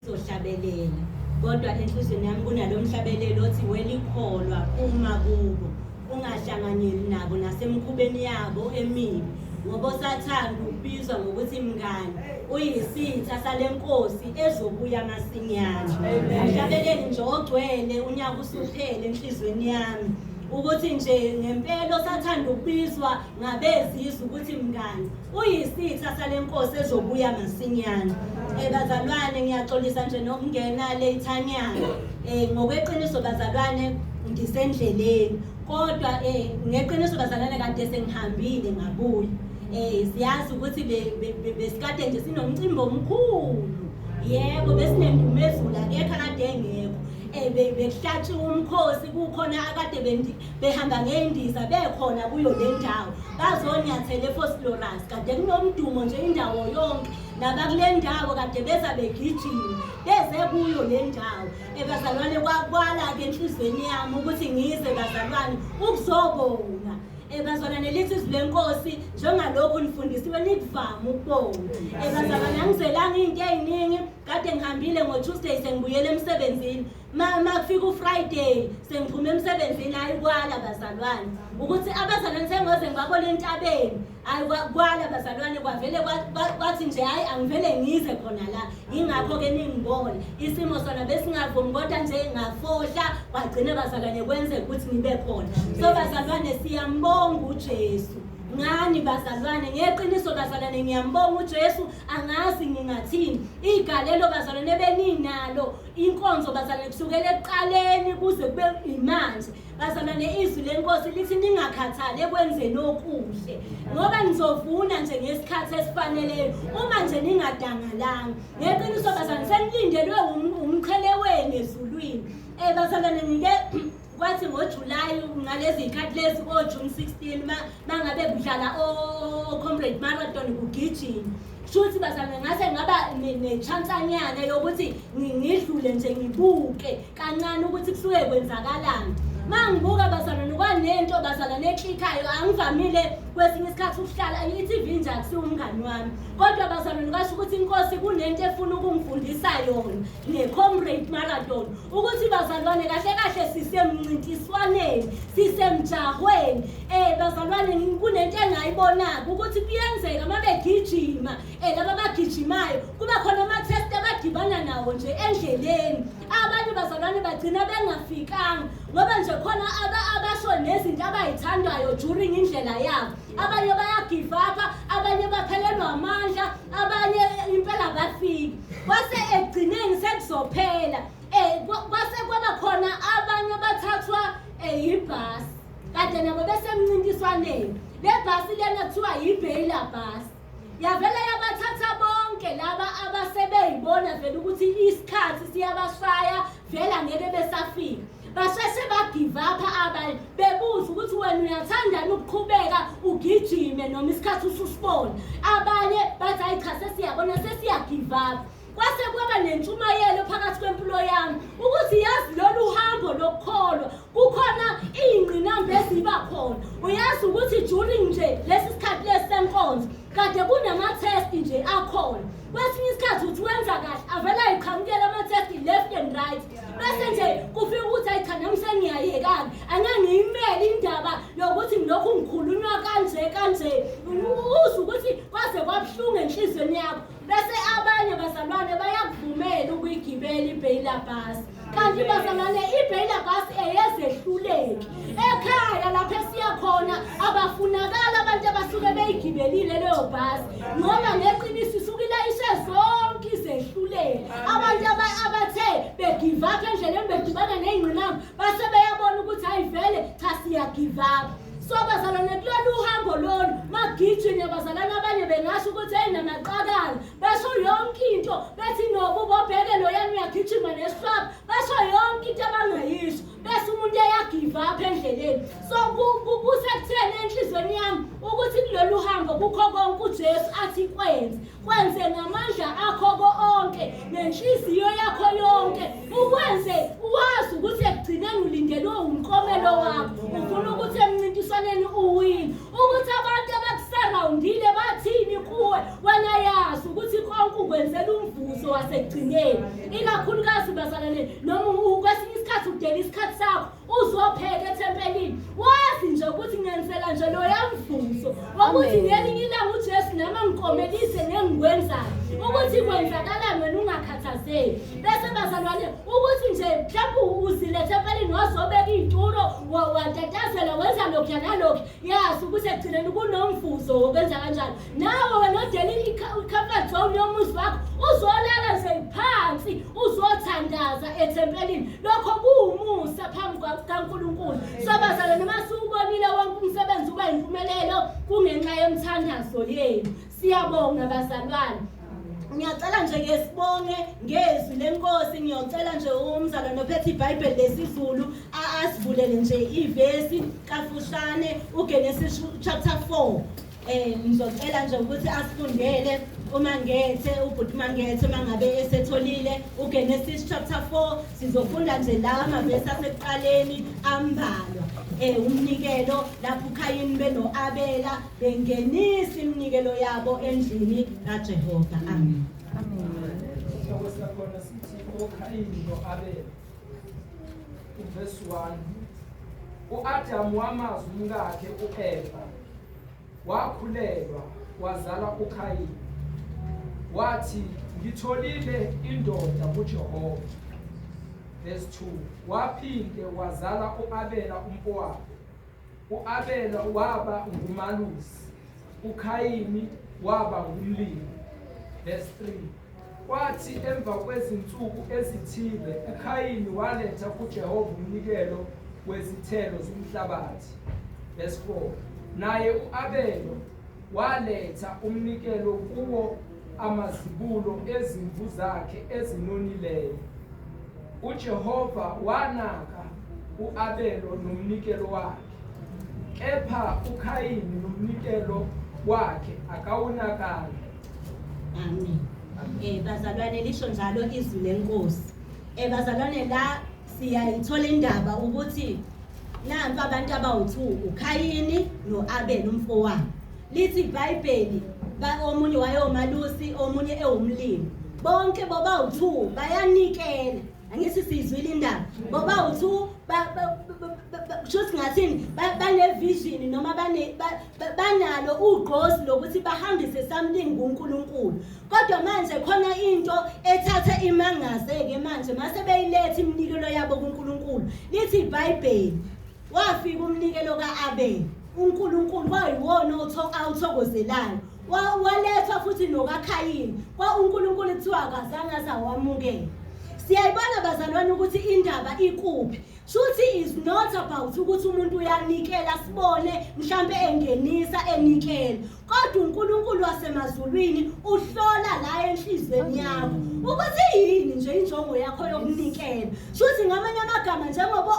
Ngizohlabelela kodwa enhlizweni yami kunalo mhlabelelo othi welikholwa phuma kubo ungahlanganyeli nabo nasemkhubeni yabo emibi ngoba osathanda ukubizwa ngokuthi mngani uyisitha sale nkosi ezobuya masinyane. Umhlabeleli nje ogcwele unyaka usuphele enhlizweni yami ukuthi nje ngempela osathanda ukubizwa ngabezizwe ukuthi mngani Uyisitha sale nkosi ezobuya masinyane. Bazalwane ngiyaxolisa nje nokungena leyithanyana. Ngokweqiniso bazalwane ngisendleleni. Kodwa ngeqiniso bazalwane kade sengihambile ngabuya. Siyazi ukuthi besikade nje sinomcimbi omkhulu. Yebo besinendumezulu akekho akade engekho. Bekuhlatshiwe umkhosi kukhona akade behamba ngendiza bekhona kuyo le ndawo. Bazonyathela eVosloorus kade kunomdumo nje indawo yonke nabakule ndawo kade beza begijima beze kuyo le ndawo. Ebazalwane kwakwala-ke enhliziyweni yami ukuthi ngize bazalwane ukuzobonga. Ebazalwane lithi izwi lenkosi njengalokhu nifundisiwe nikuvame ukubonga. Ebazalwane angizelanga iy'nto ey'ningi kade ngihambile ngo-Tuesday sengibuyele emsebenzini. Ma kufika uFriday sengiphuma emsebenzini hayi kwala bazalwane ukuthi abazalwane sengoze ngibabona entabeni hayi kwala bazalwane kwavele kwathi nje hayi angivele ngize khona la yingakho ke ningibona isimo sona besingavumi kodwa nje ngafohla kwagcina bazalwane kwenzeka ukuthi ngibe khona so bazalwane siyambonga uJesu ngani bazalwane ngeqiniso bazalwane ngiyambonga uJesu angazi ngingathini igalelo bazalwane beninalo Inkonzo bazalwane kusukela ekuqaleni kuze kube imanje. Bazalwane izwi lenkosi lithi ningakhathali ekwenzeni okuhle ngoba nizovuna nje ngesikhathi esifaneleyo uma nje ningadangalanga. Ngeqiniso bazalwane senilindelwe umqhele wenu ezulwini. Bazalwane ngike kwathi ngoJuly ngalezi zikhathi lezi oJune 16 mangabe kudlala o-Comrade Marathon kugijima shuthi bazalwane ngase ngaba nechansanyana yokuthi ngidlule nje ngibuke kancane ukuthi kusuke kwenzakalani mangibuka bazalwane kwanento bazalwane eklikhayo angivamile kwesinye isikhathi ukuhlala i-TV nje akusiwo umngani wami kodwa bazalwane kwasho ukuthi inkosi kunento efuna ukungifundisa yona nge-Comrade Marathon ukuthi bazalwane kahle kahle sisemncintiswaneni sisemjahweni bazalwane kunento engayibona-ke ukuthi kuyenzeka uma begijima laba abagijimayo kuba khona ama-test abadibana nawo nje endleleni abanye bazalwane bagcina bengafikanga ngoba nje khona abasho nezinto abayithandayo during indlela yabo abanye bayagive up abanye baphelelwa amandla abanye impela bafiki kwase ekugcineni sekuzophela kwase kwaba khona abanye abathathwa yibhasi kade nabo besemncintiswaneni le bhasi lena kuthiwa yi-Baylor bus yavele yabathatha bonke laba abasebeyibona vele ukuthi isikhathi siyabashaya vele angeke besafika basheshe bagive up abanye bebuza ukuthi wena uyathandani ukuqhubeka ugijime noma isikhathi ususibona abanye bathi hayi cha sesiyabona sesiyagive up kwase kwaba nentshumayelo phakathi kwempilo yami ukuthi yazi lolu hambo lokukholwa kukhona iy'ngqinamba eziba khona uyazi ukuthi during nje lesi sikhathi lesi senkonzo kade kunama-test nje akhona kwesinye isikhathi uthi wenza kahle avele ayiqhamukela ama-test left and right bese nje kufika ukuthi ayi cha nami sengiyayekani angeke ngiyimele indaba yokuthi ngilokhu ngikhulunywa kanje kanje uzwe ukuthi kwaze kwabuhlungu enhliziyweni yakho bese abanye bazalwane bayakuvumela ukuyigibela iBaylor bus kanti bazalwane iBaylor bus eyezehluleki ekhaya lapho esiya khona abafunakala abantu abasuke beyigibelile leyo bhasi ngoba ngeqiniso isuke ilayishe zonke izehluleki abantu abathe begive up endleleni bedibana ney'ngqinamba base beyabona ukuthi hayi vele cha siyagive up so bazalwane kulolu uhambo lolu magijinywa bazalwane abanye bengasho ukuthi eyi namaqakala basho yonke into bethi nobu bobheke loyana uyagijima neswap basho yonke into abangayisho bese umuntu eyagive up endleleni so kusekutheni enhlizweni yami ukuthi kulolu hambo kukho konke uJesu athi kwenze kwenze ngamandla akho onke nenhliziyo yakho yonke ukwenze uwazi ukuthi ekugcineni ulindelwe umklomelo wakho ufuna ukuthi emncintiswaneni uwine ukuthi abantu abakusarawundile bathini kuwe wena yazi ukuthi konke ukwenzela umvuzo. wasekugcineni. Ikakhulukazi bazalwane, noma kwesinye isikhathi udela isikhathi sakho uzopheka ethempelini, wazi nje ukuthi ngenzela nje loya mvuzo wokuthi ngelinye ilanga uJesu nami angikomelise ngengikwenzayo, ukuthi kwenzakalani wena ungakhathazeki. Bese bazalwane, ukuthi nje mhlawumbe uzile ethempelini wazobeka iy'tulo, watatazela, wenza lokhuya nalokhu, yazi ukuthi ekugcineni kunomvuzo wokwenza kanjalo. Nawe wena odela i-comfort zone yomuzi wakho, uzolala nje phansi uzothandaza ethempelini, lokho kuwumusa phambi kaNkulunkulu. So bazalwane, noma siwubonile wonke umsebenzi uba impumelelo, kungenxa yemthandazo yenu. Siyabonga bazalwane. Ngiyacela nje ke sibonge ngezwi lenkosi. Ngiyocela nje umzalwane ophethe iBhayibheli lesiZulu asivulele nje ivesi kafushane, uGenesis chapter 4. Ngizocela nje ukuthi asifundele uMangethe, ubhuti Mangethe, mangabe esetholile uGenesis chapter 4. Sizofunda nje la amavesi asekuqaleni ambalwa. Umnikelo lapho uKhayini benoAbela bengenisa iminikelo yabo endlini kaJehova. Amen. Amen. Isihloko sakhona sithi oKhayini no-Abela. Uvesi 1. U-Adamu wamazi umkakhe u-Eva, wakhulelwa, wazala uKhayini. Wathi, ngitholile indoda kuJehova. Verse 2. Waphinde wazala u-Abela umfowabo. U-Abela waba ngumalusi, uKhayini waba ngumlimi. Verse 3. Kwathi emva kwezinsuku ezithile uKhayini waletha kuJehova umnikelo wezithelo zomhlabathi. Verse 4. Naye u-Abelo waletha umnikelo kuwo amazibulo ezimvu zakhe ezinonileyo. UJehova wanaka u-Abelo nomnikelo wakhe, kepha uKhayini nomnikelo wakhe akawunakanga. Amen. Bazalwane, lisho njalo izwi lenkosi. Bazalwane, la siyayithola indaba ukuthi nampa abantu abawu-2, uKhayini noAbel umfowabo. Lithi iBhayibheli omunye wayewomalusi, omunye ewumlimi. Bonke bobawu-2 bayanikela. Angithi siyizwile indaba. Bobawu-2 kusho ngathini, bane vision noma banalo ugqozi lokuthi bahambise something kuNkulunkulu. Kodwa manje khona into ethatha imangaze-ke manje mase beyiletha iminikelo yabo kuNkulunkulu. Lithi iBhayibheli wafika umnikelo kaAbel, uNkulunkulu kwayiwona awuthokozelayo. Walethwa futhi nokaKhayini, kwa uNkulunkulu kuthiwa akazange azawamukela. Siyayibona bazalwane ukuthi indaba ikuphi. Shuthi is not about ukuthi umuntu uyanikela sibone mhlambe engenisa enikela, kodwa uNkulunkulu wasemazulwini uhlola la enhlizweni yakho ukuthi yini nje injongo yakho yokunikela. Shuthi ngamanye amagama, njengoba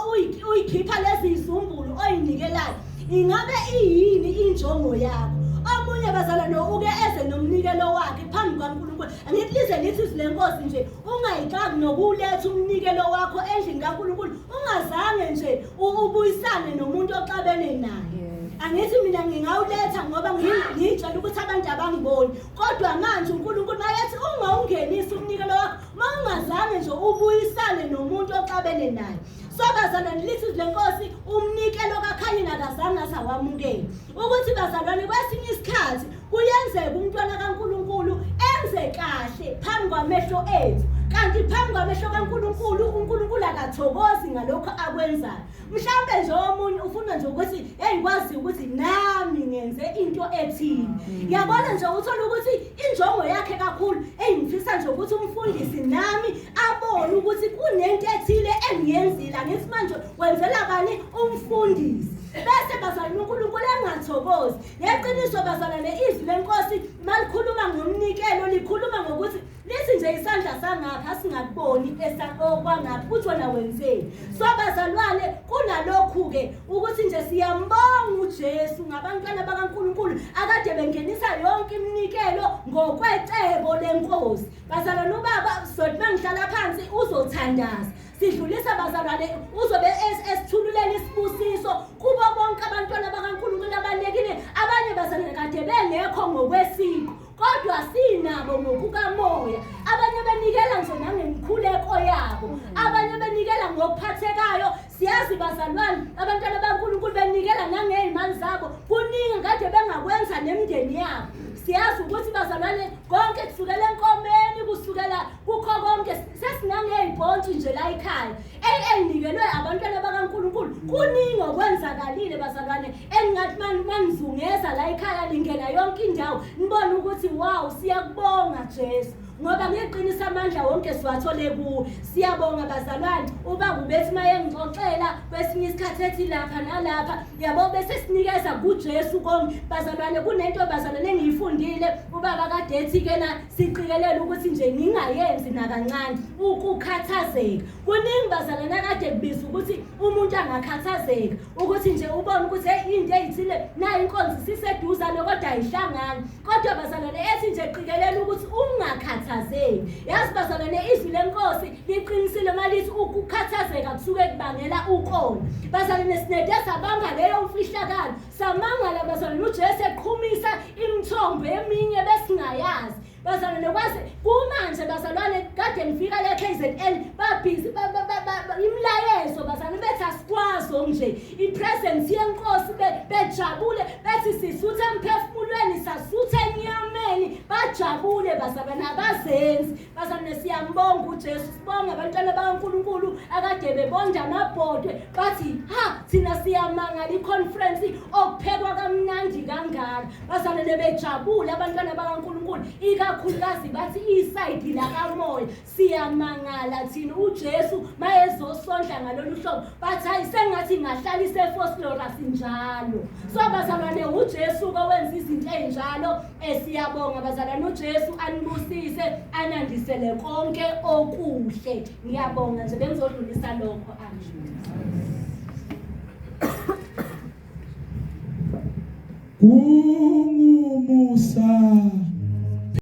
uyikhipha lezi izumbulu oyinikelayo, ingabe iyini injongo yakho? Omunye bazalwane uke eze nomnikelo wakhe phambi kaNkulunkulu. Angithi lize lithi izwi lenkosi nje, ungayixaki nokuletha umnikelo wakho endlini kaNkulunkulu ungazange nje ubuyisane nomuntu oxabene naye. Angithi mina ngingawuletha ngoba ngiyitshela ukuthi abantu abangiboni, kodwa manje uNkulunkulu mayethi ungawungenisi umnikelo wakho mawungazange nje ubuyisane nomuntu oxabene naye. So bazalwane, lithi lenkosi umnikelo kaKhayini akazange asawamukele. Ukuthi bazalwane, kwesinye isikhathi kuyenzeka umntwana kaNkulunkulu enze kahle phambi kwamehlo ethu, kanti phambi kwamehlo kaNkulunkulu uNkulunkulu akathokozi ngalokho akwenzayo. Mhlawumbe nje omunye ufuna nje ukuthi hey, kwazi ukuthi nami ngenze into ethile. Yabona nje uthola ukuthi injongo yakhe kakhulu, hey, ngifisa nje ukuthi umfundisi nami abone ukuthi kunento ethile engiyenzile. Angithi manje wenzela bani? Umfundisi. Bese bazalwane uNkulunkulu engathokozi. Ngeqiniso bazalwane, izwi lenkosi malikhuluma ngomnikelo likhuluma ngokuthi lithi nje isandla sangapha singakuboni okwangapha ukuthi wena wenzeni. So bazalwane, kunalokhu-ke ukuthi nje siyambonga uJesu ngabantwana bakaNkulunkulu akade bengenisa yonke iminikelo ngokwecebo lenkosi. Bazalwane, ubaba sothi mangihlala phansi uzothandaza, sidlulisa bazalwane, uzobe esithululela isibusiso kubo bonke abantwana bakaNkulunkulu abalekile. Abanye bazalwane kade bengekho ngokwesiko. Kodwa sinabo ngokukamoya. Abanye benikela nje nangemikhuleko yabo, abanye benikela ngokuphathekayo. Siyazi bazalwane, abantwana baNkulunkulu benikela nangey'mali zabo. Kuningi kade bengakwenza nemindeni yabo. Siyazi ukuthi bazalwane konke kusukela enkomeni, kusukela kukho konke, sesinangey'pontshi nje la ekhaya eyinikelwe abantwana bakaNkulunkulu. Kuningi okwenzakalile bazalwane, engingathi manizungeza la ekhaya ningena yonke indawo nibone ukuthi wow, siyakubonga Jesu, ngoba ngeqinisa amandla wonke siwathole kuwe. Siyabonga bazalwane. Ubaba ubethi uma engixoxela kwesinye isikhathi ethi lapha nalapha, yabo, bese sinikeza kuJesu konke bazalwane. Kunento bazalwane engiyifundile, ubaba kade ethi ke na siqikelele ukuthi nje ngingayenzi nakancane ukukhathazeka. Kuningi bazalwane akade kubiza ukuthi umuntu angakhathazeka, ukuthi nje ubone ukuthi hey, into eyithile nayo inkonzo siseduzane kodwa ayihlangani. Kodwa bazalwane ethi nje qikelela ukuthi ungakhathazeki. Yazi bazalwane, izwi lenkosi liqinisile malithi ukukhathazeka kusuke kubangela ukona. Bazalwane, sinede sabamba leyo mfihlakalo, samangala bazalwane uJesu eqhumisa imithombo eminye besingayazi. Bazalwane, kwaze kumanje bazalwane kade ngifika le KZN babhizi imilayezo bazalwane bethi asikwazi nje ipresence yenkosi, bejabule bethi sisuthe emphefumulweni, sasuthe enyameni, bajabule bazalwane, abazenzi. Bazalwane, siyambonga uJesu, sibonga abantwana bakaNkulunkulu akade bebonda amabhodwe bathi ha, thina siyamangala iconference okuphekwa kamnandi kangaka. Bazalwane bejabule abantwana bakaNkulunkulu, ikakhulukazi bathi isayidi lakamoya siyamangala thina uJesu mayezosondla ngalolu hlobo, bathi hayi, sengathi ngahlala iseVosloorus njalo. So bazalwane, uJesu kowenza izinto ey'njalo. Siyabonga bazalwane, uJesu anibusise, anandisele konke okuhle. Ngiyabonga nje, bengizodlulisa lokho. Amen. Kungumusa.